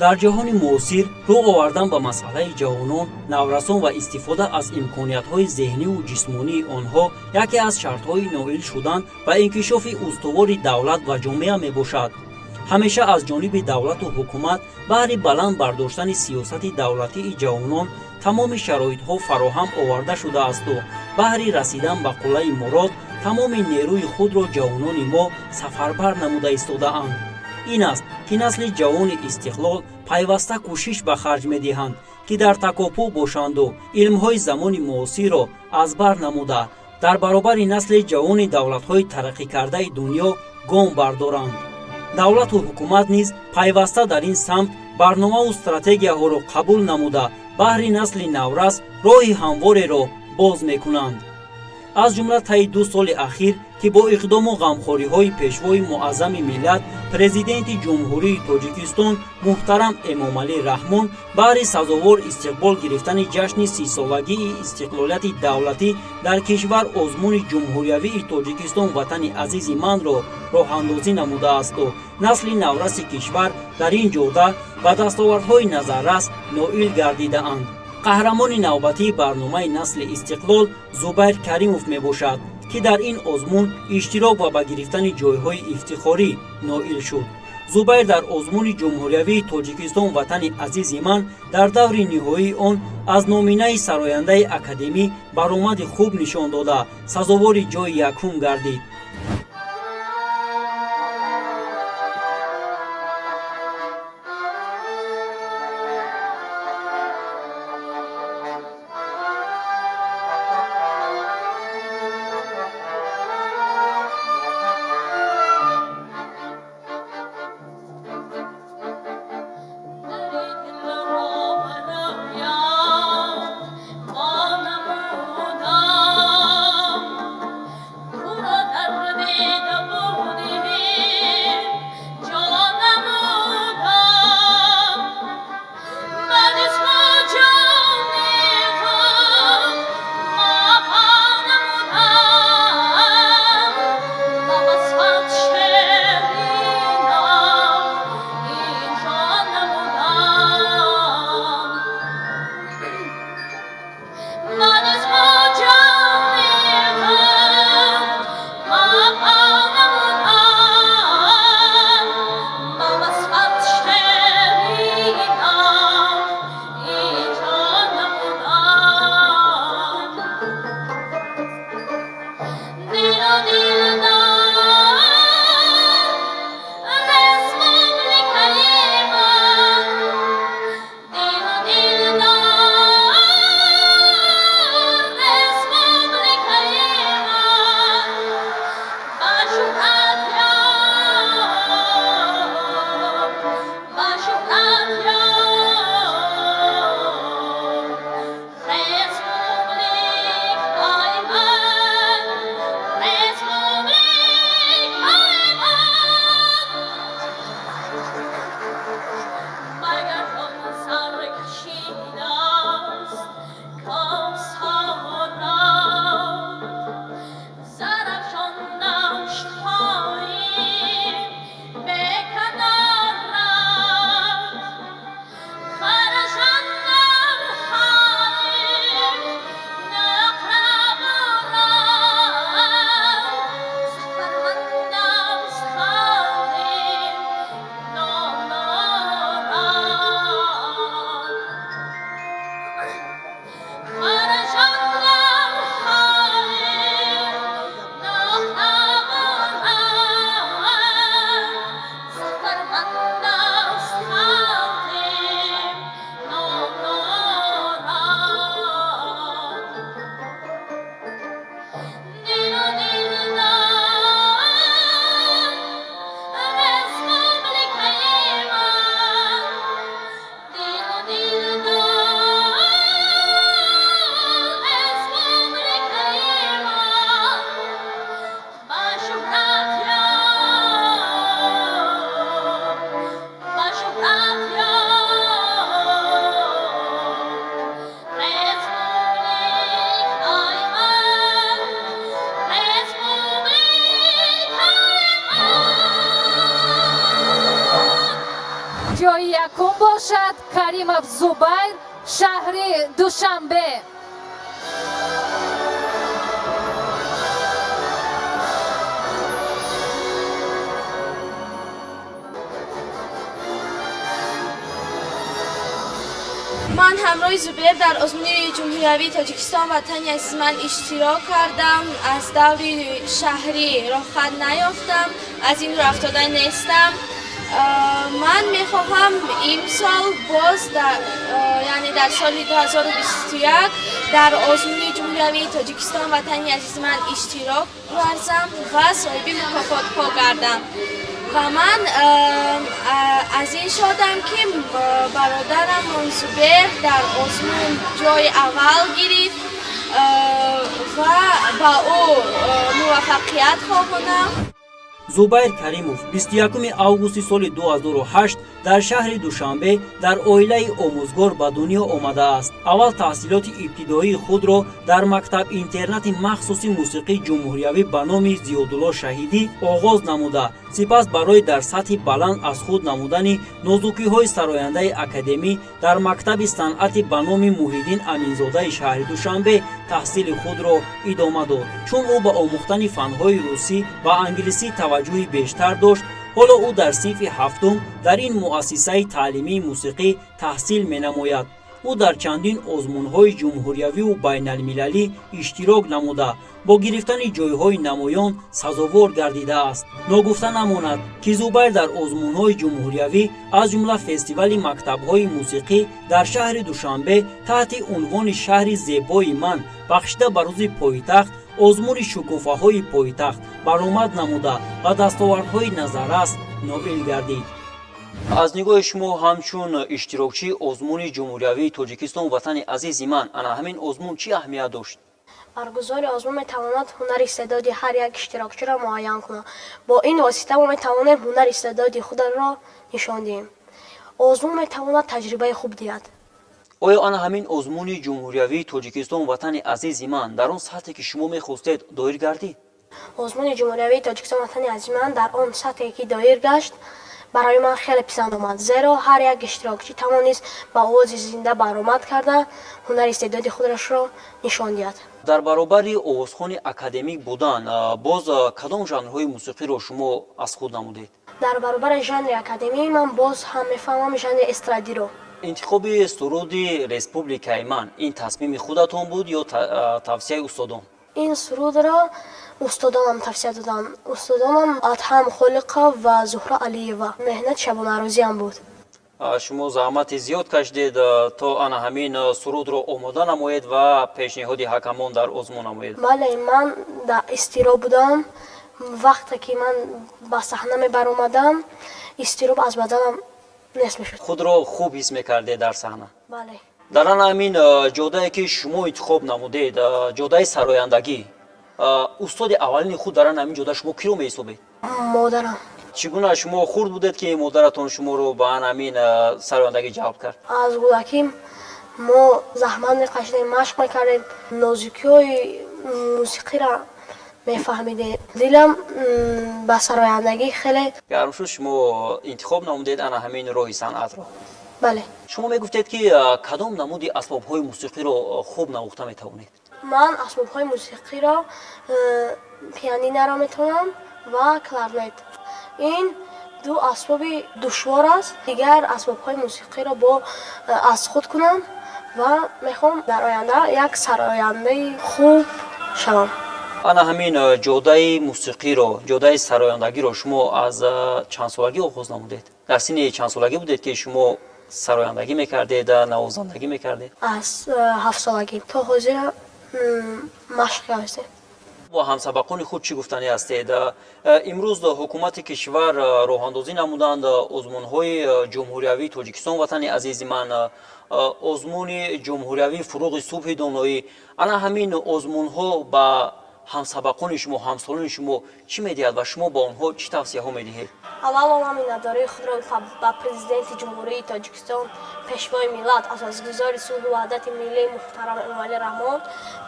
Дар ҷаҳони муосир рӯ овардан ба масъалаи ҷавонон, наврасон ва истифода аз имкониятҳои зеҳниву ҷисмонии онҳо яке аз шартҳои ноил шудан ба инкишофи устувори давлат ва ҷомеа мебошад. Ҳамеша аз ҷониби давлату ҳукумат баҳри баланд бардоштани сиёсати давлатии ҷавонон тамоми шароитҳо фароҳам оварда шудаасту баҳри расидан ба қуллаи мурод тамоми нерӯи худро ҷавонони мо сафарбар намуда истодаанд. Ин аст, ки насли ҷавони истиқлол пайваста кӯшиш ба харҷ медиҳанд, ки дар такопӯ бошанду илмҳои замони муосирро аз бар намуда, дар баробари насли ҷавони давлатҳои тараққикардаи дунё гом бардоранд. Давлату ҳукумат низ пайваста дар ин самт барномаву стратегияҳоро қабул намуда, баҳри насли наврас роҳи ҳамвореро боз мекунанд. Аз ҷумла таи 2 соли ахир, ки бо иқдому ғамхориҳои Пешвои муаззами миллат, Президенти Ҷумҳурии Тоҷикистон муҳтарам Эмомалӣ Раҳмон баҳри сазовор истиқбол гирифтани ҷашни 30-солагии истиқлолияти давлатӣ дар кишвар озмуни ҷумҳуриявии «Тоҷикистон ватани азизи ман»-ро роҳандозӣ намудаасту насли навраси кишвар дар ин ҷода ба дастовардҳои назаррас ноил гардидаанд. Қаҳрамони навбатии барномаи «Насли истиқлол» Зубайр Каримов мебошад, ки дар ин озмун иштирок ва ба гирифтани ҷойҳои ифтихорӣ ноил шуд. Зубайр дар озмуни ҷумҳуриявии «Тоҷикистон ватани азизи ман» дар даври ниҳоии он аз номинаи сарояндаи академӣ баромади хуб нишон дода, сазовори ҷойи якум гардид. Дар Якум бошад Каримов Зубайр, шаҳри Душанбе. Ман ҳамроҳи Зубайр дар озмуни ҷумҳуриявии Тоҷикистон «Ватани азизи ман» иштирок кардам. Аз даври шаҳрӣ роҳхат наёфтам, аз ин рӯ афтода нестам. Ман мехоҳам имсол боз, яъне дар соли 2021, дар озмуни ҷумҳуриявии Тоҷикистон «Ватани азизи ман» иштирок варзам ва соҳиби мукофотҳо гардам. Ва ман аз ин шодам, ки бародарам Зубер дар озмун ҷои аввал гирифт ва ба ӯ муваффақият хоҳонам. Зубайр Каримов 21 августи соли 2008 дар шаҳри Душанбе дар оилаи омӯзгор ба дунё омадааст. Аввал таҳсилоти ибтидоии худро дар мактаб-интернати махсуси мусиқии ҷумҳуриявӣ ба номи Зиёдулло Шаҳидӣ оғоз намуда, сипас барои дар сатҳи баланд аз худ намудани нозукиҳои сарояндаи академӣ дар мактаби санъати ба номи Муҳиддин Аминзодаи шаҳри Душанбе таҳсили худро идома дод. Чун ӯ ба омӯхтани фанҳои русӣ ва англисӣ таваҷҷӯҳи бештар дошт, ҳоло ӯ дар синфи ҳафтум дар ин муассисаи таълимии мусиқӣ таҳсил менамояд. Ӯ дар чандин озмунҳои ҷумҳуриявиву байналмилалӣ иштирок намуда, бо гирифтани ҷойҳои намоён сазовор гардидааст. Ногуфта намонад, ки Зубайр дар озмунҳои ҷумҳуриявӣ, аз ҷумла фестивали мактабҳои мусиқӣ дар шаҳри Душанбе таҳти унвони «Шаҳри зебои ман», бахшида ба рӯзи пойтахт, озмуни шукуфаҳои пойтахт баромад намуда, ба дастовардҳои назаррас ноил гардид. Аз нигоҳи шумо, ҳамчун иштирокчии озмуни ҷумҳуриявии Тоҷикистон «Ватани азизи ман», ана ҳамин озмун чӣ аҳамият дошт? Баргузори озмун метавонад ҳунари истеъдоди ҳар як иштирокчиро муайян кунад. Бо ин восита мо метавонем ҳунари истеъдоди худро нишон диҳем. Озмун метавонад таҷрибаи хуб диҳад. Оё ана ҳамин озмуни ҷумҳуриявии Тоҷикистон «Ватани азизи ман» дар он сатҳе, ки шумо мехостед, доир гардид? Озмуни ҷумҳуриявии Тоҷикистон «Ватани азизи ман» дар он сатҳе, ки доир гашт, барои ман хеле писанд омад, зеро ҳар як иштирокчӣ тавонист ба овози зинда баромад карда, ҳунари истеъдоди худашро нишон диҳад. Дар баробари овозхони академик будан, боз кадом жанрҳои мусиқиро шумо аз худ намудед? Дар баробари жанри академӣ ман боз ҳам мефаҳмам жанри эстрадиро. Интихоби суруди «Республикаи ман» ин тасмими худатон буд ё тавсияи устодон? Ин сурудро устодонам тавсия доданд, устодонам Адҳам Холиқов ва Зуҳра Алиева. Меҳнати шабонарӯзиам буд. Шумо заҳмати зиёд кашидед, то ана ҳамин сурудро омода намоед ва пешниҳоди ҳакамон дар озмун намоед. Бале, ман дар изтироб будам. Вақте ки ман ба саҳна мебаромадам, изтироб аз баданам нест мешуд. Худро хуб ҳис мекардед дар саҳна? Бале. Дар ана ҳамин ҷодае, ки шумо интихоб намудед, ҷодаи сарояндагӣ, устоди аввалини худ дар ана ҳамин ҷода шумо киро меҳисобед? Модарам. Чӣ гуна шумо хурд будед, ки модаратон шуморо ба ана ҳамин сарояндагӣ ҷалб кард? Аз кӯдакӣ мо заҳмат мекашидем, машқ мекардем, нозукиҳои мусиқиро мефаҳмидем. Дилам ба сарояндагӣ хеле гарм шуд. Шумо интихоб намудед ана ҳамин роҳи санъатро? Бале. Шумо мегуфтед, ки кадом намуди асбобҳои мусиқиро хуб навохта метавонед? Ман асбобҳои мусиқиро, пианинаро метавонам ва кларнет. Ин ду асбоби душвор аст. Дигар асбобҳои мусиқиро бо аз худ кунам ва мехоҳам дар оянда як сарояндаи хуб шавам. Ана ҳамин ҷодаи мусиқиро, ҷодаи сарояндагиро шумо аз чандсолагӣ оғоз намудед? Дар синни чандсолагӣ будед, ки шумо сарояндагӣ мекардед, навозандагӣ мекардед? Аз 7 солагӣ то ҳозира машқ кардем. Бо ҳамсабақони худ чӣ гуфтанӣ ҳастед? Имрӯз ҳукумати кишвар роҳандозӣ намуданд озмунҳои ҷумҳуриявии Тоҷикистон «Ватани азизи ман», озмуни ҷумҳуриявии «Фурӯғи субҳи доноӣ». Ана ҳамин озмунҳо ба ҳамсабақони шумо, ҳамсолони шумо чӣ медиҳад ва шумо ба онҳо чӣ тавсияҳо медиҳед? Аввало ман миннатдории худро ба Президенти Ҷумҳурии Тоҷикистон, Пешвои миллат, Асосгузори сулҳу ваҳдати миллӣ муҳтарам Эмомалӣ Раҳмон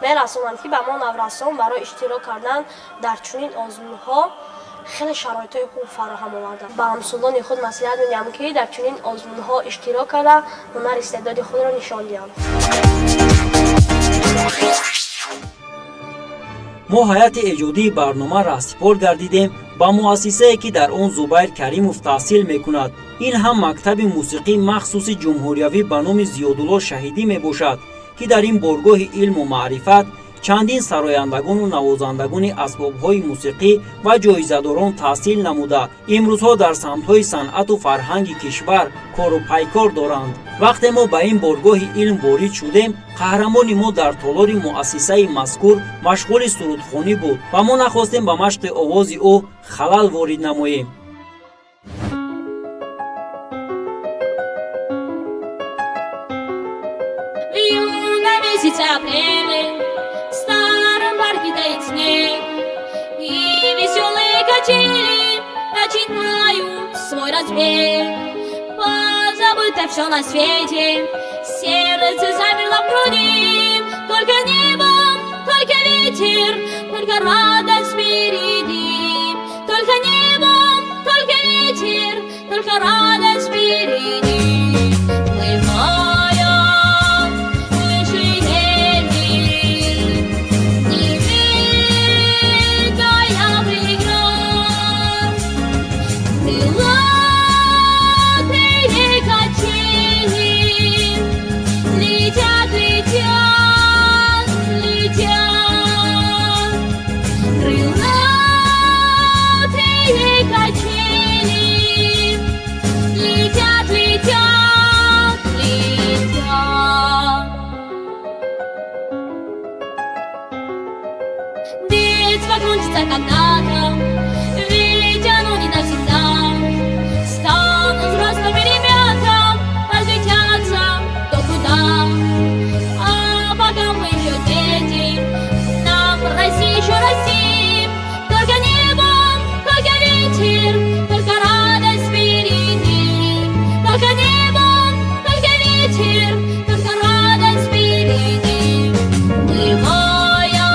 мерасонам, ки ба мо наврасон барои иштирок кардан дар чунин озмунҳо Хеле шароитҳои хуб фароҳам оварданд. Ба ҳамсолони худ маслиҳат медиҳам, ки дар чунин озмунҳо иштирок карда, ҳунар истеъдоди худро нишон диҳанд. Мо ҳайати эҷодии барнома раҳсипор гардидем ба муассисае, ки дар он Зубайр Каримов таҳсил мекунад. Ин ҳам мактаби мусиқии махсуси ҷумҳуриявӣ ба номи Зиёдулло Шаҳидӣ мебошад, ки дар ин боргоҳи илму маърифат чандин сарояндагону навозандагони асбобҳои мусиқӣ ва ҷоизадорон таҳсил намуда, имрӯзҳо дар самтҳои санъату фарҳанги кишвар кору пайкор доранд. Вақте мо ба ин боргоҳи илм ворид шудем, қаҳрамони мо дар толори муассисаи мазкур машғули сурудхонӣ буд ва мо нахостем ба машқи овози ӯ халал ворид намоем. В июне месяце апреле в старом парке тает снег, и веселые качели начинают свой разбег. Позабыто все на свете, сердце замерло в груди, только небо, только ветер, только радость впереди. Только небо, только ветер, только радость впереди. Мы выше ели, не ведая преград, крылатые качели летят, летят, летят. Крылатые качели летят, летят, летят. Детство кончится когда-то, ведь оно не навсегда. Станут взрослыми ребята, разлетятся кто куда. А пока мы еще дети, нам расти еще расти. Только небо, только ветер, только радость впереди. Только небо, только ветер, только радость впереди. Плывая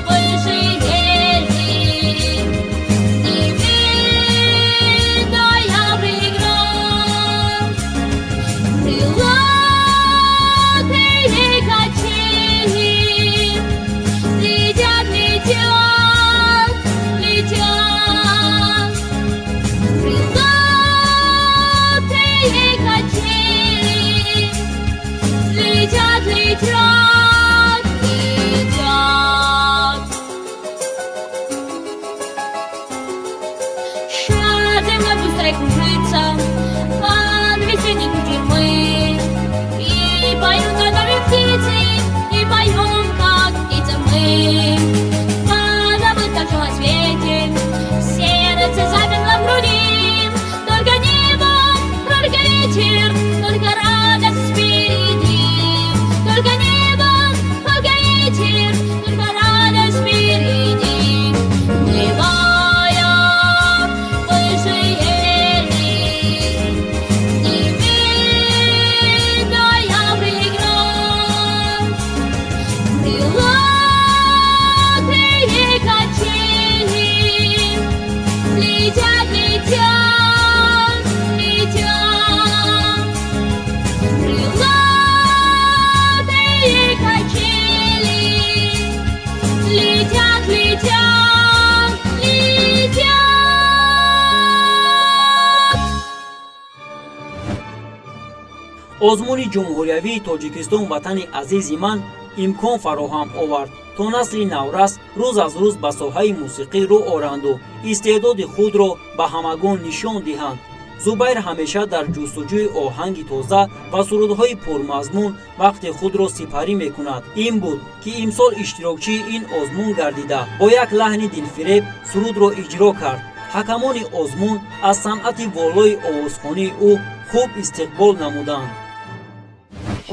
выше ели, не ведая преград, крылатые качели летят, летят, летят. Крылатые качели летят, летят, летят. Шар земля быстро кружится под весенней кутерьмы, и поют над нами птицы, и поем, как птицы мы. Позабыто все на свете, сердце замерло в груди, только небо, только ветер, только радость впереди. Только небо, только ветер, только радость впереди. Плывая выше ели, не ведая преград, крылатые качели летят, летят, летят. Крылатые качели летят, летят, летят. Озмуни ҷумҳуриявии Тоҷикистон «Ватани азизи ман» имкон фароҳам овард, то насли наврас рӯз аз рӯз ба соҳаи мусиқӣ рӯ оранду истеъдоди худро ба ҳамагон нишон диҳанд. Зубайр ҳамеша дар ҷустуҷӯи оҳанги тоза ва сурудҳои пурмазмун вақти худро сипарӣ мекунад. Ин буд, ки имсол иштирокчии ин озмун гардида, бо як лаҳни дилфиреб сурудро иҷро кард. Ҳакамони озмун аз санъати волои овозхонии ӯ хуб истиқбол намуданд.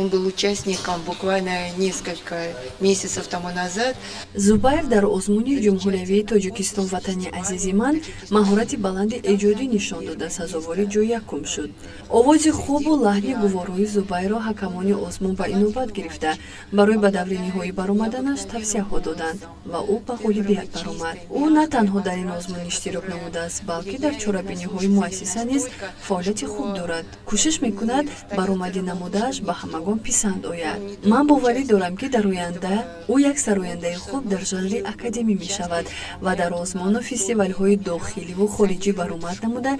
Он был участником буквально несколько месяцев тому назад. Зубайр дар озмуни ҷумҳуриявии Тоҷикистон «Ватани азизи ман» маҳорати баланди эҷодӣ нишон дода, сазовори ҷои якум шуд. Овози хубу лаҳни гуворои Зубайрро ҳакамони озмун ба инобат гирифта, барои ба даври ниҳоӣ баромаданаш тавсияҳо доданд ва ӯ ба ғолибият баромад. Ӯ на танҳо дар ин озмун иштирок намудааст, балки дар чорабиниҳои муассиса низ фаъолияти хуб дорад. Кӯшиш мекунад, баромадӣ намудааш ба ҳамагон писанд ояд. Ман боварӣ дорам, ки дар оянда ӯ як сарояндаи хуб дар жанри академӣ мешавад ва дар озмуну фестивалҳои дохиливу хориҷӣ баромад намуда,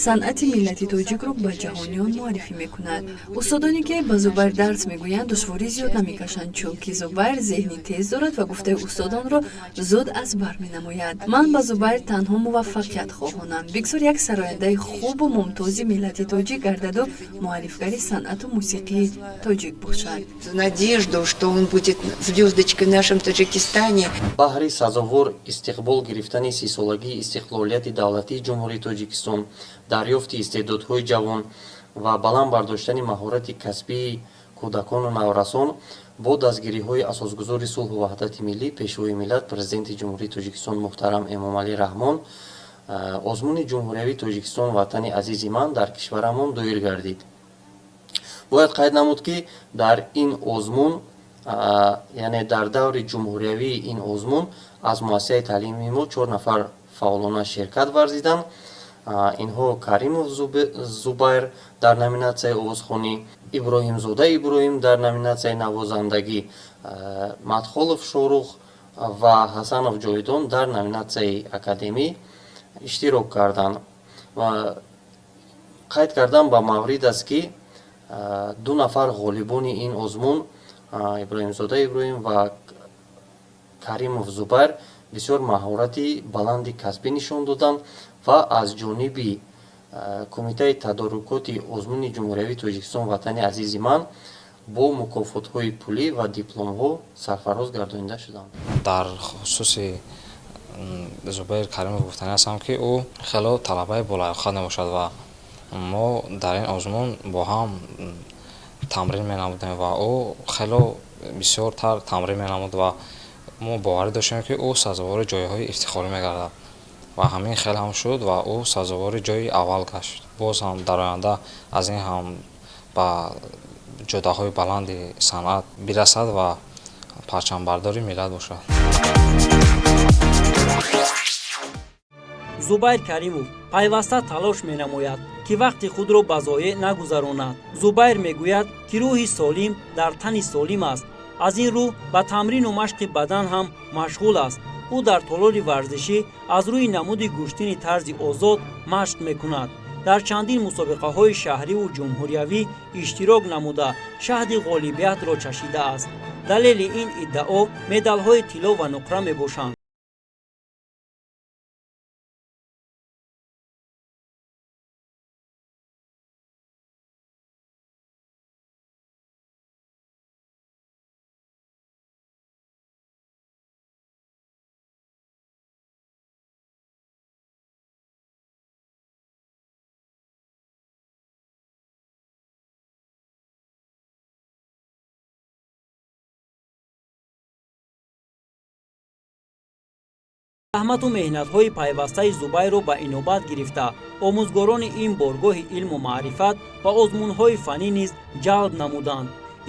санъати миллати тоҷикро ба ҷаҳониён муаррифӣ мекунад. Устодоне, ки ба Зубайр дарс мегӯянд, душворӣ зиёд намекашанд, чунки Зубайр зеҳни тез дорад ва гуфтаи устодонро зуд аз бар менамояд. Ман ба Зубайр танҳо муваффақият хоҳонам. Бигзор як сарояндаи хубу мумтози миллати тоҷик гардаду муаррифгари санъату мусиқии тоҷик бошад. Надежду, что он будет звездочкой в нашем Таджикистане. Баҳри сазовор истиқбол гирифтани 30-солагии истиқлолияти давлатии Ҷумҳурии Тоҷикистон, дарёфти истеъдодҳои ҷавон ва баланд бардоштани маҳорати касбии кӯдакону наврасон бо дастгириҳои асосгузори сулҳу ваҳдати миллӣ, Пешвои миллат, Президенти Ҷумҳурии Тоҷикистон муҳтарам Эмомалӣ Раҳмон озмуни ҷумҳуриявии Тоҷикистон «Ватани азизи ман» дар кишварамон доир гардид. Бояд қайд намуд, ки дар ин озмун, яъне дар даври ҷумҳуриявии ин озмун, аз муассисаи таълимии мо чор нафар фаъолона ширкат варзиданд. Инҳо Каримов Зубайр дар номинатсияи овозхонӣ, Иброҳимзода Иброҳим дар номинатсияи навозандагӣ, Мадхолов Шорух ва Ҳасанов Ҷовидон дар номинатсияи академӣ иштирок карданд. Ва қайд кардан ба маврид аст, ки ду нафар ғолибони ин озмун, Иброҳимзода Иброҳим ва Каримов Зубайр, бисёр маҳорати баланди касбӣ нишон доданд ва аз ҷониби Кумитаи тадорукоти озмуни ҷумҳуриявии Тоҷикистон «Ватани азизи ман» бо мукофотҳои пулӣ ва дипломҳо сарфароз гардонида шуданд. Дар хусуси Зубайр Каримов гуфтанӣ ҳастам, ки ӯ хело талабаи болаёқат мебошад ва мо дар ин озмун бо ҳам тамрин менамудем ва ӯ хело бисёртар тамрин менамуд ва мо боварӣ доштем, ки ӯ сазовори ҷойҳои ифтихорӣ мегардад ва ҳамин хел ҳам шуд ва ӯ сазовори ҷойи аввал гашт. Боз ҳам дар оянда аз ин ҳам ба ҷодаҳои баланди санъат бирасад ва парчамбардори миллат бошад. Зубайр Каримов пайваста талош менамояд, ки вақти худро ба зоеъ нагузаронад. Зубайр мегӯяд, ки рӯҳи солим дар тани солим аст. Аз ин рӯ ба тамрину машқи бадан ҳам машғул аст. Ӯ дар толори варзишӣ аз рӯи намуди гӯштини тарзи озод машқ мекунад. Дар чандин мусобиқаҳои шаҳриву ҷумҳуриявӣ иштирок намуда, шаҳди ғолибиятро чашидааст. Далели ин иддао медалҳои тилло ва нуқра мебошанд. Заҳмату меҳнатҳои пайвастаи Зубайрро ба инобат гирифта, омӯзгорони ин боргоҳи илму маърифат ба озмунҳои фаннӣ низ ҷалб намуданд.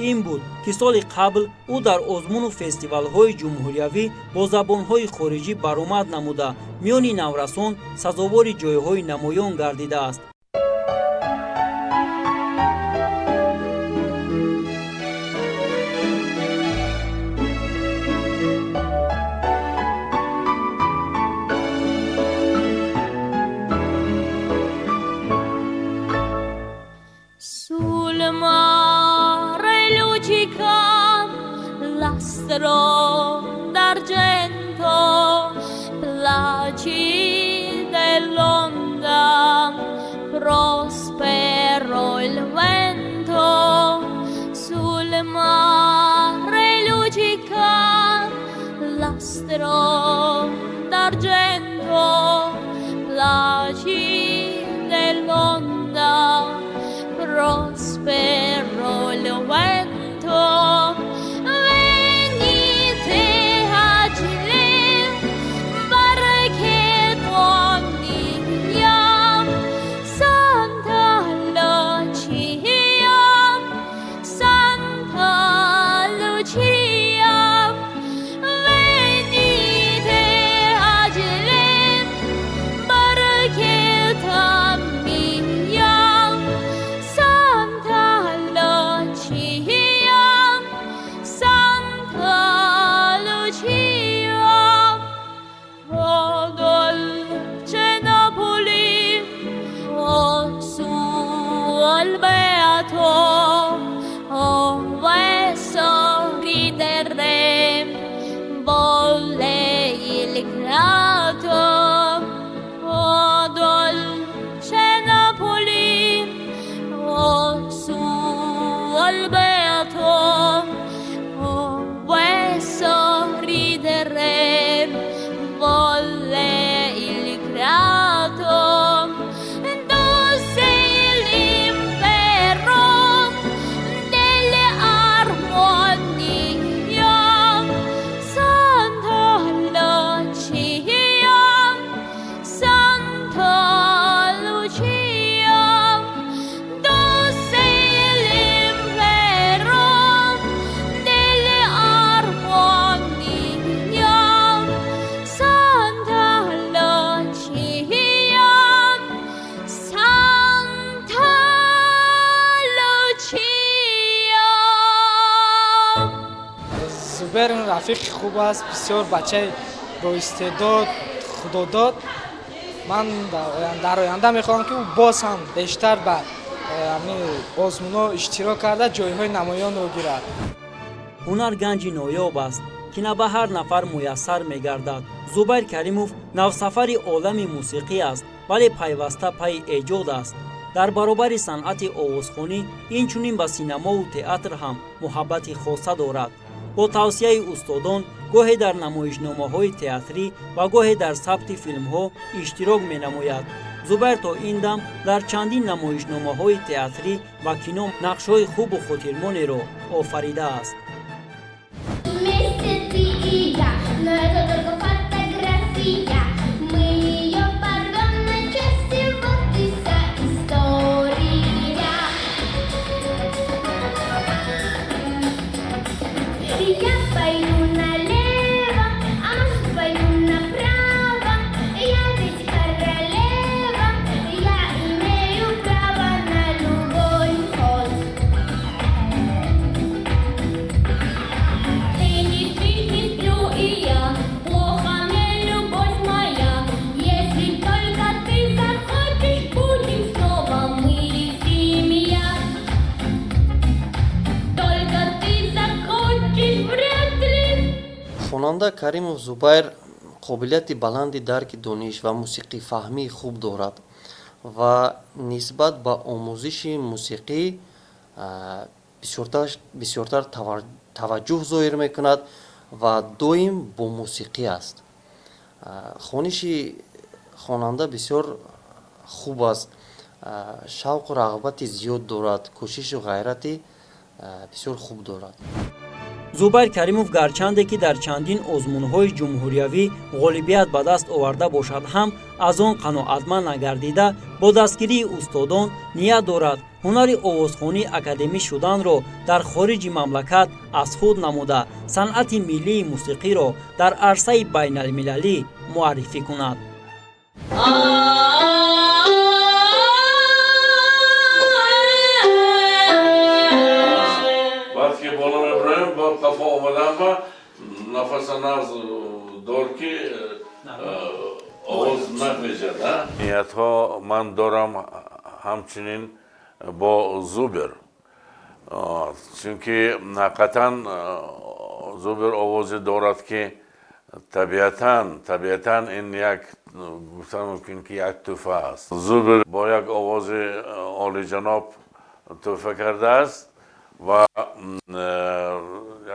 Ин буд, ки соли қабл ӯ дар озмуну фестивалҳои ҷумҳуриявӣ бо забонҳои хориҷӣ баромад намуда, миёни наврасон сазовори ҷойҳои намоён гардидааст. Sul mare luccica l'astro d'argento, placida è l'onda, prospero il vento. Sul mare luccica l'astro d'argento, placida è l'onda, prospero il vento. Рафиқи хуб аст, бисёр бачаи боистеъдод, худодод. Ман дар оянда мехоҳам, ки ӯ боз ҳам бештар ба озмунҳо иштирок карда, ҷойҳои намоёнро гирад. Ҳунар ганҷи ноёб аст, ки на ба ҳар нафар муяссар мегардад. Зубайр Каримов навсафари олами мусиқӣ аст, вале пайваста пайи эҷод аст. Дар баробари санъати овозхонӣ инчунин ба синамову театр ҳам муҳаббати хоса дорад. Бо тавсияи устодон гоҳе дар намоишномаҳои театрӣ ва гоҳе дар сабти филмҳо иштирок менамояд. Зубайр то ин дам дар чандин намоишномаҳои театрӣ ва кино нақшҳои хубу хотирмонеро офаридааст. Вместе ты и я, но это только фотография. Мы ее порвем на части, вот и вся история. Я пойду налево, а может, пойду направо. Я ведь королева, я имею право на любой ход. Ты не спишь, не сплю и я, плохо мне, любовь моя. Если только ты захочешь, будем снова мы семья. Только ты захочешь, вряд ли. Хонанда Каримов Зубайр қобилияти баланди дарки дониш ва мусиқифаҳмии хуб дорад ва нисбат ба омӯзиши мусиқӣ бисёртар таваҷҷӯҳ зоҳир мекунад ва доим бо мусиқӣ аст. Хониши хонанда бисёр хуб аст, шавқу рағбати зиёд дорад, кӯшишу ғайрати бисёр хуб дорад. Зубайр Каримов гарчанде ки дар чандин озмунҳои ҷумҳуриявӣ ғолибият ба даст оварда бошад ҳам, аз он қаноатманд нагардида, бо дастгирии устодон ният дорад ҳунари овозхонии академӣ шуданро дар хориҷи мамлакат аз худ намуда, санъати миллии мусиқиро дар арсаи байналмилалӣ муаррифӣ кунад. Баъд ки боло меброем, ба қафо омадан ба нафаса нағз дор, ки овоз нахезад. Ниятҳо ман дорам ҳамчунин бо Зубер, чунки ҳақиқатан Зубер овозе дорад, ки табиатан ин як, гуфтан мумкин, ки як тӯҳфа аст. Зубер бо як овози олиҷаноб тӯҳфа кардааст ва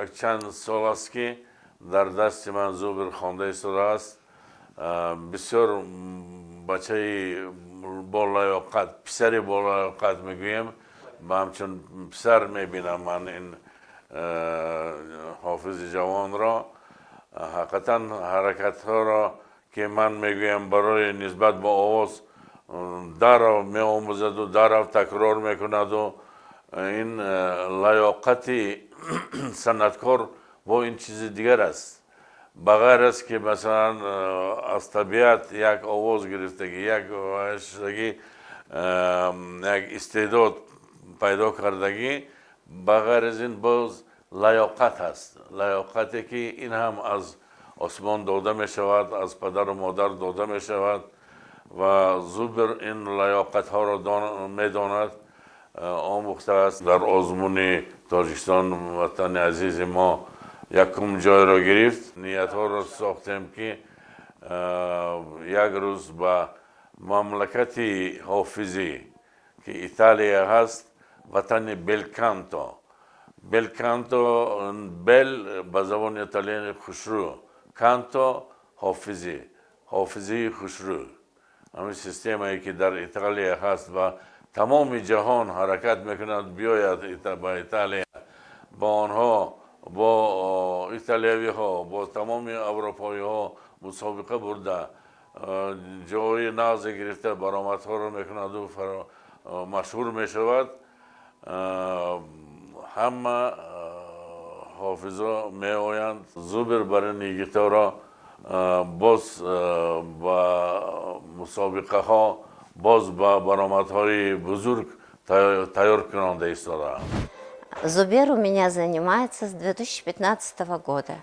якчанд сол аст, ки дар дасти ман Зубер хонда истодааст. Бисёр бачаи болаёқат, писари болаёқат мегӯем, ба ҳамчун писар мебинам ман ин ҳофизи ҷавонро. Ҳақиқатан ҳаракатҳоро, ки ман мегӯям, барои нисбат ба овоз дарав меомӯзаду дарав такрор мекунаду ин лаёқати санъаткор бо ин чизи дигар аст. Ба ғайр аз ки, масалан, аз табиат як овоз гирифтагӣ, як шудагӣ, як истеъдод пайдо кардагӣ, ба ғайр аз ин боз лаёқат ҳаст, лаёқате ки ин ҳам аз осмон дода мешавад, аз падару модар дода мешавад ва Зубер ин лаёқатҳоро медонад, омӯхтааст. Дар озмуни Тоҷикистон ватани азизи мо якум ҷойро гирифт. Ниятҳоро сохтем, ки як рӯз ба мамлакати ҳофизӣ, ки Италия ҳаст, ватани белканто. Белканто, бел ба забони италиани хушрӯ, канто ҳофизӣ, ҳофизии хушрӯ. Ҳамин системае, ки дар Италия ҳаст ва тамоми ҷаҳон ҳаракат мекунад биёяд ба Италия, бо онҳо, бо италиявиҳо, бо тамоми аврупоиҳо мусобиқа бурда, ҷои нағзе гирифта, баромадҳоро мекунаду машҳур мешавад. Ҳама ҳофизо меоянд. Зубер барои нигиторо боз ба мусобиқаҳо, боз ба баромадҳои бузург тайёр кунонда истодаанд. Зубер у меня занимается с 2015 года.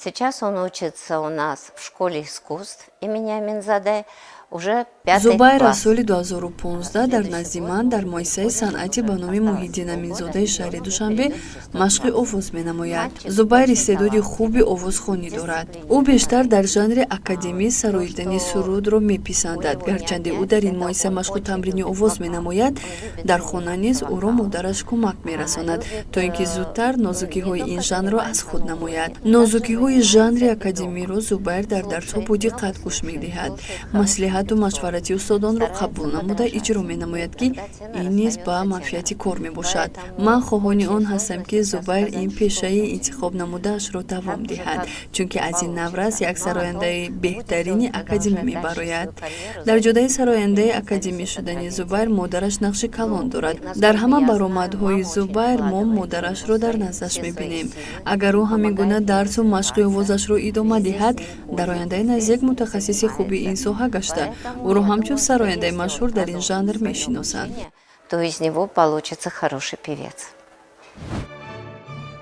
Сейчас он учится у нас в школе искусств имени Аминзаде, уже пятый Зубайр аз класс. соли 2015 дар назди ман дар муассисаи санъатӣ ба номи Муҳиддин Аминзодаи шаҳри Душанбе машқи овоз менамояд. Зубайр истеъдоди хуби овозхонӣ дорад. Ӯ бештар дар жанри академӣ сароидани сурудро меписандад. Гарчанде ӯ дар ин муассиса машқу тамрини овоз менамояд, дар хона низ ӯро модараш кӯмак мерасонад, то ин ки зудтар нозукиҳои ин жанрро аз худ намояд. Нозукиҳои жанри академиро Зубайр дар дарсҳо бо диққат гӯш медиҳад, маслиҳату машварати устодонро қабул намуда иҷро менамояд, ки ин низ ба манфиати кор мебошад. Ман хоҳони он ҳастам, ки Зубайр ин пешаи интихоб намудаашро давом диҳад, чунки аз ин наврас як сарояндаи беҳтарини академӣ мебарояд. Дар ҷодаи сарояндаи академӣ шудани Зубайр модараш нақши калон дорад. Дар ҳама баромадҳои Зубайр мо модарашро дар наздаш мебинем. Агар ӯ ҳамин гуна дарсу машқи овозашро идома диҳад, дар ояндаи наздик мутахассиси хуби ин соҳа гашта, ӯро ҳамчун сарояндаи машҳур дар ин жанр мешиносанд. То из него получится хороший певец.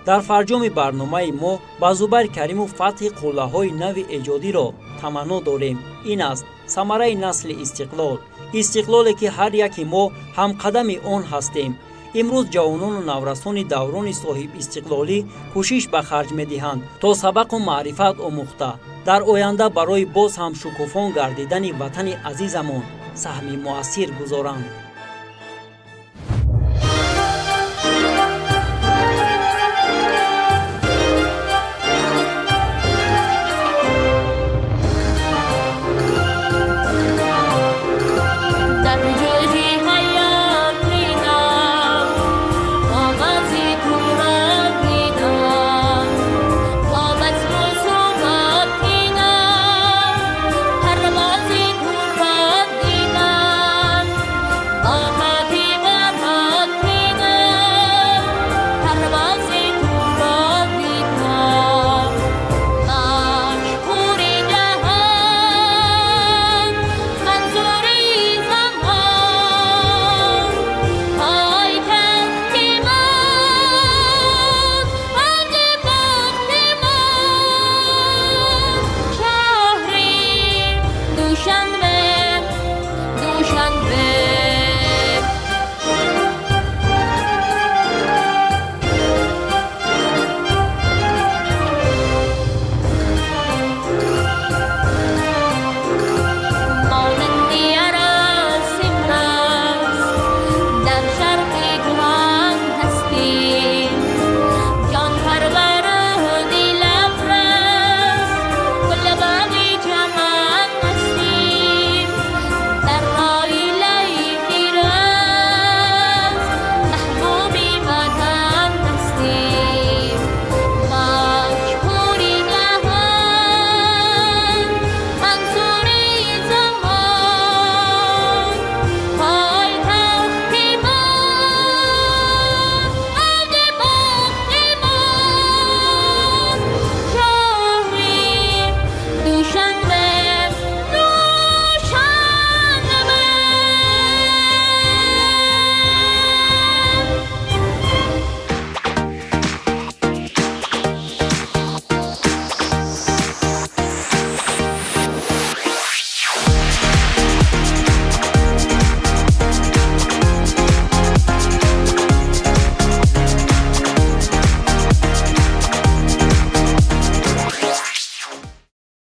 Дар фарҷоми барномаи мо ба Зубайр Каримов фатҳи қуллаҳои нави эҷодиро таманно дорем. Ин аст самараи насли истиқлол, истиқлоле ки ҳар яки мо ҳамқадами он ҳастем. Имрӯз ҷавонону наврасони даврони соҳибистиқлолӣ кӯшиш ба харҷ медиҳанд, то сабақу маърифат омӯхта, дар оянда барои боз ҳам шукуфон гардидани ватани азизамон саҳми муассир гузоранд.